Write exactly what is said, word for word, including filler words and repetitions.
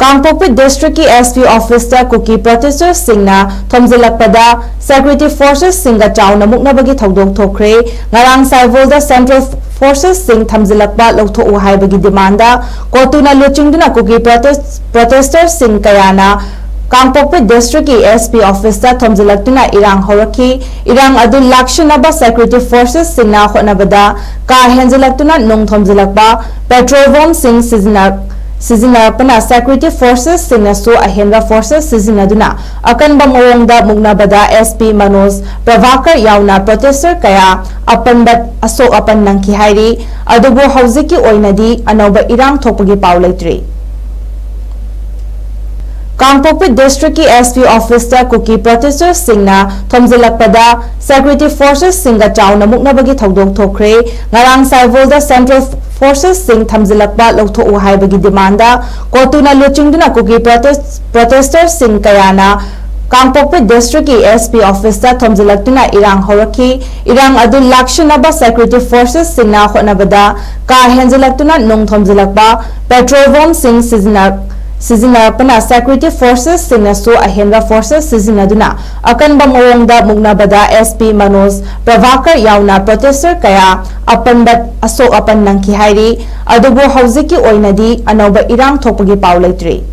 ꯀꯥꯡꯄꯣꯛꯄꯤ ꯗꯤꯁꯇ꯭ꯔꯤꯛꯀꯤ S P ꯑꯣꯐꯤꯁꯇ ꯀꯨꯀꯤ ꯄ꯭ꯔꯣꯇꯦꯁꯇꯔꯁꯤꯡꯅ ꯊꯣꯝꯖꯤꯜꯂꯛꯄꯗ security ꯐꯣꯔꯁꯦꯁꯁꯤꯡꯒ ꯆꯥꯎꯅ ꯃꯨꯛꯅꯕꯒꯤ ꯊꯧꯗꯣꯛ ꯊꯣꯛꯈ꯭ꯔꯦ꯫ ꯉꯔꯥꯡ ꯁꯥꯏꯕꯣꯜꯗ ꯁꯦꯟꯇ꯭ꯔꯦꯜ ꯐꯣꯔꯁꯦꯁꯁꯤꯡ ꯊꯝꯖꯤꯜꯂꯛꯄ ꯂꯧꯊꯣꯛꯎ ꯍꯥꯏꯕꯒꯤ ꯗꯤꯃꯥꯟꯗ ꯀꯣꯇꯨꯅ ꯂꯨꯆꯤꯡꯗꯨꯅ ꯀꯨꯀꯤ ꯄ꯭ꯔꯣꯇꯦꯁ-, ꯄ꯭ꯔꯣꯇꯦꯁꯇꯔꯁꯤꯡ ꯀꯌꯥꯅ ꯀꯥꯡꯄꯣꯛꯄꯤ ꯗꯤꯁꯇ꯭ꯔꯤꯛꯀꯤ ꯑꯦꯁ ꯄꯤ ꯑꯣꯐꯤꯁꯇ ꯊꯣꯝꯖꯤꯜꯂꯛꯇꯨꯅ ꯏꯔꯥꯡ ꯍꯧꯔꯛꯈꯤ꯫ ꯏꯔꯥꯡ ꯑꯗꯨ ꯂꯥꯛꯁꯤꯟꯅꯕ ꯁꯦꯀ꯭ꯌꯨꯔꯤꯇꯤ ꯐꯣꯔꯁꯦꯁꯁꯤꯡꯅ ꯍꯣꯠꯅꯕꯗ ꯀꯥ ꯍꯦꯟꯖꯤꯜꯂꯛꯇꯨꯅ ꯅꯨꯡ ꯊꯣꯝꯖꯤꯜꯂꯛꯄ, ꯄꯦꯇ꯭ꯔꯣꯜ ꯕꯣꯝꯁꯤꯡ ꯁꯤꯖꯤꯟꯅ-, ꯁꯤꯖꯤꯟꯅꯔꯛꯄꯅ ꯁꯦꯀ꯭ꯌꯨꯔꯤꯇꯤ ꯐꯣꯔꯁꯦꯁꯁꯤꯡꯅꯁꯨ ꯑꯍꯦꯟꯕ ꯐꯣꯔꯁꯦꯁ ꯁꯤꯖꯤꯟꯅꯗꯨꯅ ꯑꯀꯟꯕ ꯃꯑꯣꯡꯗ ꯃꯨꯛꯅꯕꯗ ꯑꯦꯁ ꯄꯤ ꯃꯅꯣꯖ ꯄ꯭ꯔꯚꯥꯀꯔ ꯌꯥꯎꯅ ꯄ꯭ꯔꯣꯇꯦꯁꯇꯔ ꯀꯌꯥ ꯑꯄꯟꯕ, ꯑꯁꯣꯛ ꯑꯄꯟ ꯅꯪꯈꯤ ꯍꯥꯏꯔꯤ꯫ ꯑꯗꯨꯕꯨ ꯍꯧꯖꯤꯛꯀꯤ ꯑꯣꯏꯅꯗꯤ ꯑꯅꯧꯕ ꯏꯔꯥꯡ ꯊꯣꯛꯄꯒꯤ ꯄꯥꯎ ꯂꯩꯇ꯭ꯔꯤ꯫ ꯀꯥꯡꯄꯣꯛꯄꯤ ꯗꯤꯁꯇ꯭ꯔꯤꯛꯀꯤ ꯑꯦꯁ ꯄꯤ ꯑꯣꯐꯤꯁꯇ ꯀꯨꯀꯤ ꯄ꯭ꯔꯣꯇꯦꯁꯇꯔꯁꯤꯡꯅ ꯊꯣꯝꯖꯤꯜꯂꯛꯄꯗ ꯁꯦꯀ꯭ꯌꯨꯔꯤꯇꯤ ꯐꯣꯔꯁꯦꯁꯁꯤꯡꯒ ꯆꯥꯎꯅ ꯃꯨꯛꯅꯕꯒꯤ ꯊꯧꯗꯣꯛ ꯊꯣꯛꯈ꯭ꯔꯦ꯫ ꯉꯔꯥꯡ ꯁꯥꯏꯕꯣꯜꯗ ꯁꯦꯟꯇ꯭ꯔꯦꯜ ꯐꯣꯔꯁꯦꯁꯁꯤꯡ ꯊꯝꯖꯤꯜꯂꯛꯄ ꯂꯧꯊꯣꯛꯎ ꯍꯥꯏꯕꯒꯤ ꯗꯤꯃꯥꯟꯗ ꯀꯣꯇꯨꯅ ꯂꯨꯆꯤꯡꯗꯨꯅ ꯀꯨꯀꯤ ꯄ꯭ꯔꯣꯇꯦꯁ-, ꯄ꯭ꯔꯣꯇꯦꯁꯇꯔꯁꯤꯡ ꯀꯌꯥꯅ ꯀꯥꯡꯄꯣꯛꯄꯤ ꯗꯤꯁꯇ꯭ꯔꯤꯛꯀꯤ ꯑꯦꯁ ꯄꯤ ꯑꯣꯐꯤꯁꯇ ꯊꯣꯝꯖꯤꯜꯂꯛꯇꯨꯅ ꯏꯔꯥꯡ ꯍꯧꯔꯛꯈꯤ꯫ ꯏꯔꯥꯡ ꯑꯗꯨ ꯂꯥꯛꯁꯤꯟꯅꯕ ꯁꯦꯀ꯭ꯌꯨꯔꯤꯇꯤ ꯐꯣꯔꯁꯦꯁꯁꯤꯡꯅ ꯍꯣꯠꯅꯕꯗ ꯀꯥ ꯍꯦꯟꯖꯤꯜꯂꯛꯇꯨꯅ ꯅꯨꯡ ꯊꯣꯝꯖꯤꯜꯂꯛꯄ, ꯄꯦꯇ꯭ꯔꯣꯜ ꯕꯣꯝꯁꯤꯡ ꯁꯤꯖꯤꯟꯅ-, ꯁꯤꯖꯤꯟꯅꯔꯛꯄꯅ ꯁꯦꯀ꯭ꯌꯨꯔꯤꯇꯤ ꯐꯣꯔꯁꯦꯁꯁꯤꯡꯅꯁꯨ ꯑꯍꯦꯟꯕ ꯐꯣꯔꯁꯦꯁ ꯁꯤꯖꯤꯟꯅꯗꯨꯅ ꯑꯀꯟꯕ ꯃꯑꯣꯡꯗ ꯃꯨꯛꯅꯕꯗ ꯑꯦꯁ ꯄꯤ ꯃꯅꯣꯖ ꯄ꯭ꯔꯚꯥꯀꯔ ꯌꯥꯎꯅ ꯄ꯭ꯔꯣꯇꯦꯁꯇꯔ ꯀꯌꯥ ꯑꯄꯟꯕ, ꯑꯁꯣꯛ ꯑꯄꯟ ꯅꯪꯈꯤ ꯍꯥꯏꯔꯤ꯫ ꯑꯗꯨꯕꯨ ꯍꯧꯖꯤꯛꯀꯤ ꯑꯣꯏꯅꯗꯤ ꯑꯅꯧꯕ ꯏꯔꯥꯡ ꯊꯣꯛꯄꯒꯤ ꯄꯥꯎ ꯂꯩꯇ꯭ꯔꯤ꯫